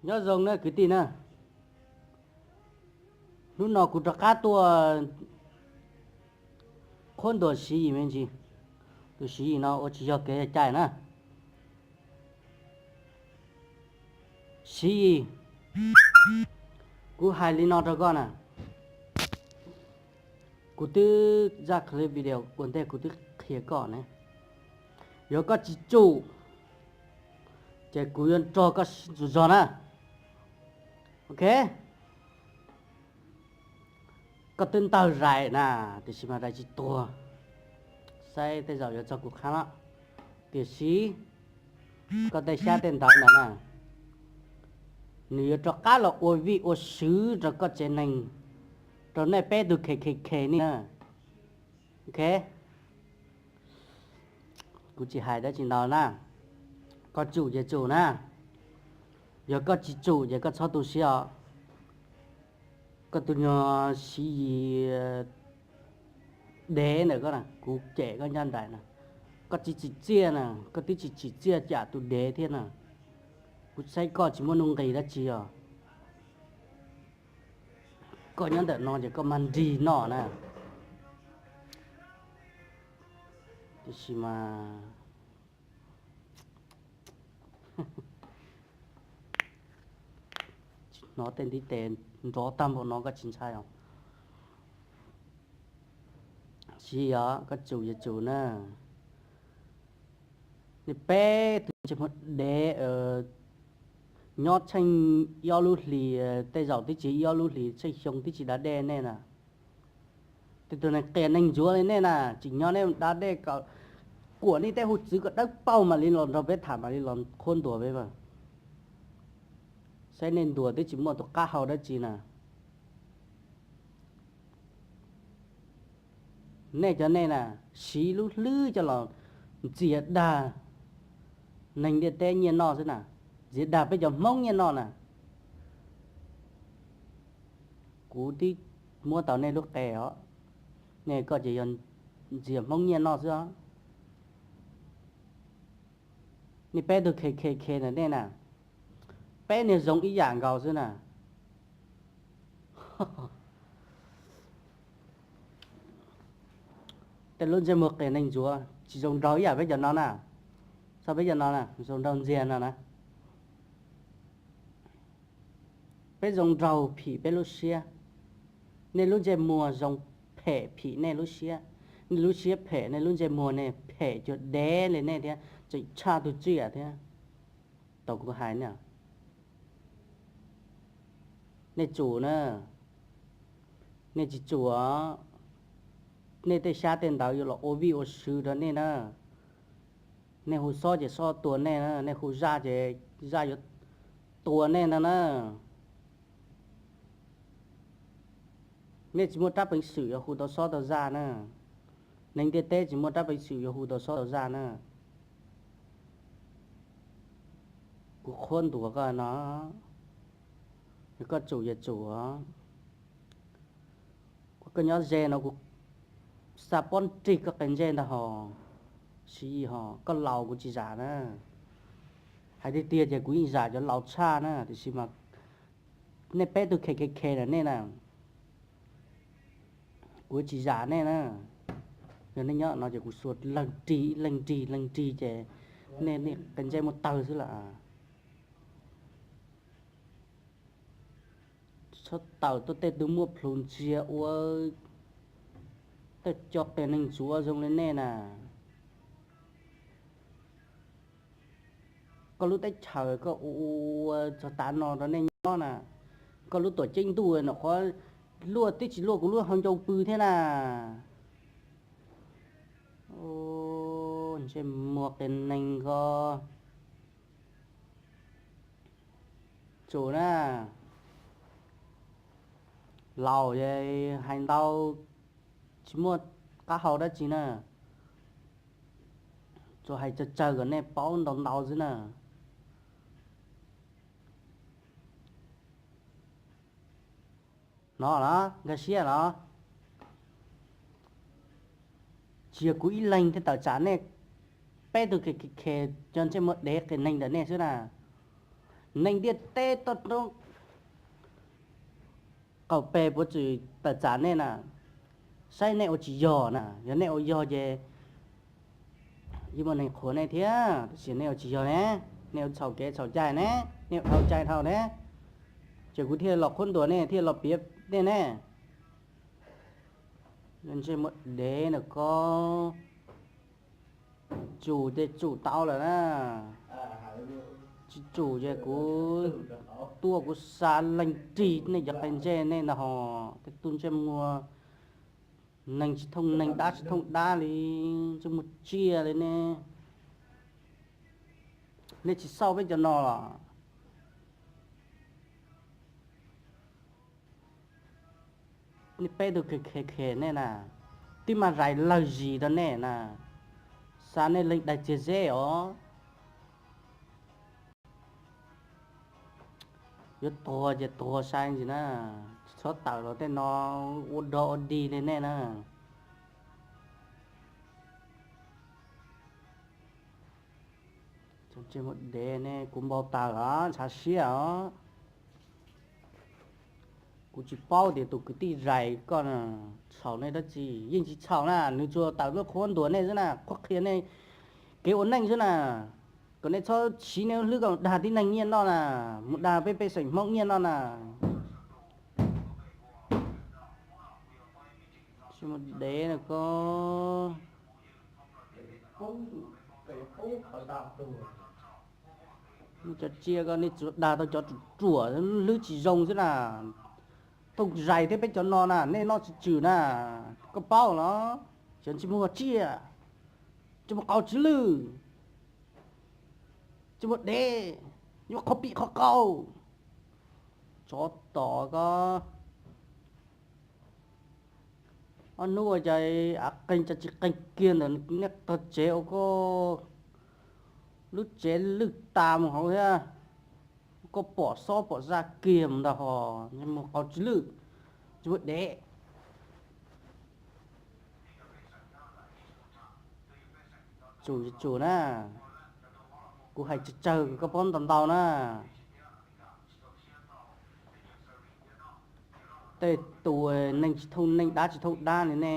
Nyob zoo na kwv tij na, hnub no kuv rov qab tuaj qhuab ntuas Siv Yis me ntsis. Tus Siv Yis no ua tsis yog kev cai na. Siv Yis, kuv hais li no rau koj na, kuv twb zaj clip video ua ntej kuv twb qhia koj ne, yog koj tsis tsum ces kuv yuav nrog koj sib ntsuas zog na. Ok, koj twb ntawg Rais na, tiam sis mas Rais tsis tuag, saib tej zaum yuav txog kuv qhab lawm. Tiam sis koj tej xyab tej ntawv ntawd na, nws yuav rov qab los ua vij ua sw rau koj tsev neeg, rau nej peb tug K K K ne na. Ok, kuv tsis hais dab tsi ntau na, koj tsum ces tsum na, yog koj tsis tsum ces koj txhob tu siab os. Koj tus nyuag Siv Yis dev ntawm koj na, kuv cem koj ncaj nraim na. Koj tsis tsim txiaj na, koj twb tsis tsim txiaj cam tus dev thiab na. Kuv saib koj tsis muaj nuj nqis dab tsi os. Koj nyob ntawm no ces koj mag nrig noj na. Tiam sis mas hnov tej ntiv tes nrov tag npaum no koj tsis ntshai os? Siv Yis, koj tsum yog tsum na. Nej peb tug ntsej muag dev, nyob tsheej ib ob lub hlis, tej zaum twb tsis ib ob lub hlis, tsheej xyoo twb tsis da dej nej na. Tej tug neeg qias neeg ntsuav li nej na, tsim nyog nej da dej kom kuam nej tej hu txwv kom dawb paug mam li los nrog peb tham, mam li los qhuab ntuas peb mas. Saib nej ntuas twb tsis muaj tus qab hau dab tsi na. Nej cov nej na, siv lub hlwb coj los ntxias dag neeg ntiaj teb nyiaj noj xwb na, ntxias dag peb cov Hmoob nyiaj noj na. Kuv twb muab tau nej lub qe os, nej koj ces yog ntxias Hmoob nyiaj noj xwb os. Nej peb tug K K K ntawm nej na, peb niag zoo ib yam nkaus xwb na. Tej lub ntsej muag qias neeg ntsuav tsis zoo nraug ib yam peb cov no na. Txog peb cov no na zoo nraug ntxiag no na. Peb zoo nraug phim peb lub siab, nej lub ntsej muag zoo phem phim nej lub siab. Nej lub siab phem, nej lub ntsej muag nej phem cuag dev li nej thiab, tseem tshaj tug tsiaj thiab. Tau kuv hais nej, nej tsum na, nej tsis tsum os, nej tej xyab tej ntawv yuav los ua vij ua sw rau nej na. Nej hu xob ces xob tua nej na, nej hu zaj ces zaj yuav tua nej ntag na. Nej tsis muaj rab peev xwm yuav hu tau xob tau zaj na. Neeg ntiaj teb tsis muaj rab peev xwm yuav hu tau xob tau zaj na. Kuv qhuab ntuas koj no, yog koj tsum yog tsum os. Koj nyob ze no kuv xa pob nrig koj qe ntsej ntag hos. Siv Yis hos, koj laus kuv tsis zam na. Hais tiag tiag ces kuv yeej zam cov laus tshaj na, tiam sis mas nej peb tug K K K na nej na, kuv tsis zam nej na. Yog nej nyob no ces kuv xuas leeg rig leeg rig leeg rig ces nej qe ntsej muaj tawg xwb lawm. Txhob tawm tuaj tej tug muaj plhus ntxiag ua tej co qias neeg ntsuav zoo li nej na. Koj lub teb chaws koj ua txog tav no rau nej nyob na, koj lub tuam ceeb ntuj no qhov luaj twb tsis luaj kuv lub hauv ncoo pw thiab na. Ntsej muag qias neeg ko. Tsum na, laus hais ntau tsis muaj qab hau dab tsi na, tsuas hais tsawg tsawg kom nej paub ntau ntau xwb na. No los nkag siab los, tsis yog kuv ib leeg thiaj tawm tsam nej peb tug K K K, cov ntsej muag dev qias neeg ntawm nej xwb na. Neeg ntiaj teb toj roob qaum peg puav txwm tawm tsam nej na, saib nej ua tsis yog na. Yog nej ua yog ces yeej muaj neeg qhuas nej thiab, tab sis nej ua tsis yog ne, nej ua txhaum kev txhaum cai ne, nej ua dhau cai dhau ne, ces kuv thiaj los qhuab ntuas nej, thiaj los piav nej ne. Ntsej muag dev na koj. Tsum ces tsum tau lawm na, tsis tsum ces kuv tuaj kuv xa leeg rig nej cov qe ntsej nej ntag hos. Tej tug ntsej muag neeg tsis thooj neeg dab tsis thooj dab li, ntsej muag tsiaj li ne. Nej tsis xauj peb cov no los? Nej peb tug khe khe khe nej na, twb mas zais lawg zis rau nej na, xa nej leeg daig txiag zeb os. Yuav tuag ces tuag sai ntsis na, tsis txhob tawm los tej no ua dog ua dig li nej na. Ntsej muag dev ne, kuv npau taws os, ntshav siab os. Kuv tsis paub tias tus kwv tij zais koj txhaum nej dab tsi, yeej tsis txhaum na, nws tsuas tawm tuaj qhuab ntuas nej xwb na, qhuab qhia nej kev ua neej xwb na, kom nej txhob siv nej lub hlwb kom dag tib neeg nyiaj noj na, mus dag peb pej xeem Hmoob nyiaj noj na. Ntsej muag dev na koj. Cov tsiaj ko nej tsuas dag tau cov ruam ruam hlwb tsis zoo xwb na. Thooj zais thiab peb cov no na nej noj tsis tswm na, koj paub los? Cov ntsej muag tsiaj, ntsej muag qau tsw lwj, ntsej muag dev, nyuaj qhov pim qhov qau, tsov tom koj. Ob hnub ua cas av qeeg cas tsis qeeg kiag ntawm nej qhov tsev ua koj lub tsev lwj tas mus hauv thiab, koj pom xob pom zaj kiag mus ntag hos, ntsej muag qau tsw lwj, ntsej muag dev. Tsum tsum na, kuv hais tsawg tsawg koj paub ntau ntau na. Tej tus neeg tsis thooj neeg dab tsis thooj dab li ne,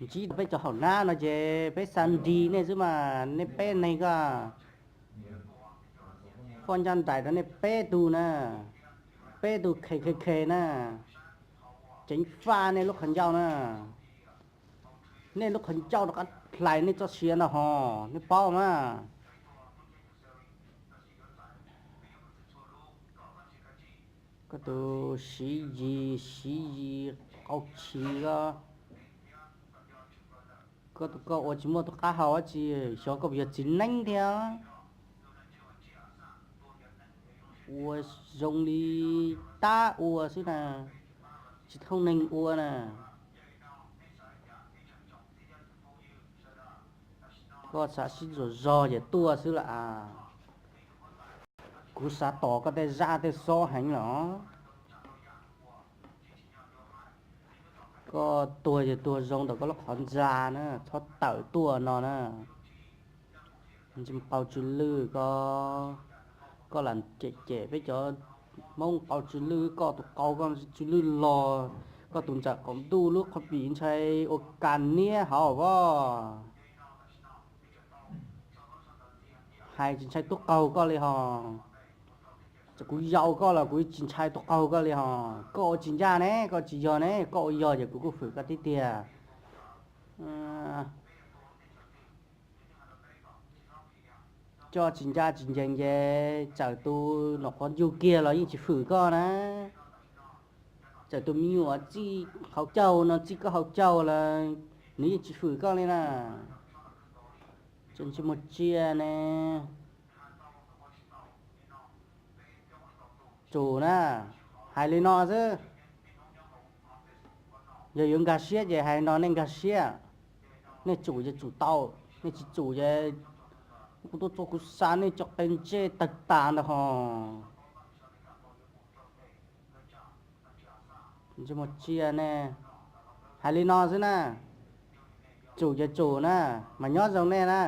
ntsib peb cov haum nab no ces peb xa nrig nej xwb mas, nej peb neeg ko, foj ncaaj nraim rau nej peb tug na, peb tug khe khe khe na, ceev faj nej lub qhov ncauj na, nej lub qhov ncauj rov qab hlais nej txoj sia ntag hos, nej paub mas. Koj tus siv yis siv yis qau tshis ko, koj tus koj ua tsis muaj tus qab hau dab tsi, xyov koj puas yog txiv neeb thiab. Ua zoo li tab ua xwb na, tsis thooj neeg ua na. Koj xav sib ntsuas zog ces tuaj xwb las as. Kuv xav tos koj tej zaj tej xob heev los. Koj tuag ces tuag zoo ntawm koj lub qhov ntxa na, txhob tawm tuaj no na. Ntsej muag qau tsw lwj ko, koj lam cem cem peb cov Hmoob qau tsw lwj, koj tus qau koj tsw lwj los, koj tus ntsaum qaum ntuj lub qhov pim ntshai ua kas niab hauv os. Hais tsis ntshai tub qaug koj li hos. Txawm kuv yau koj los kuv tsis ntshai tub qaug koj li hos. Koj ua tsis ncaj ne, koj tsis yog ne, koj ua yog ces kuv kuj hwm koj tib tiag. Coj tsis ncaj tsis ncees ces txawm tus nom qhuav yug kiag los yeej tsis hwm koj na. Txawm tus me nyuam txij hauv caug no txij koj hauv caug los nws yeej tsis hwm koj li na. Tseem tsis muaj tsiaj ne. Tsum na, hais li no xwb. Yog yuav nkag siab ces hais no nej nkag siab. Nej tsum ces tsum tau, nej tsis tsum ces kuv tuaj txog kuv xa nej cov qe ntsej tawg tas ntag hos. Tsis muaj tsiaj ne. Hais li no xwb na. Tsum ces tsum na, mas nyob zoo nej na.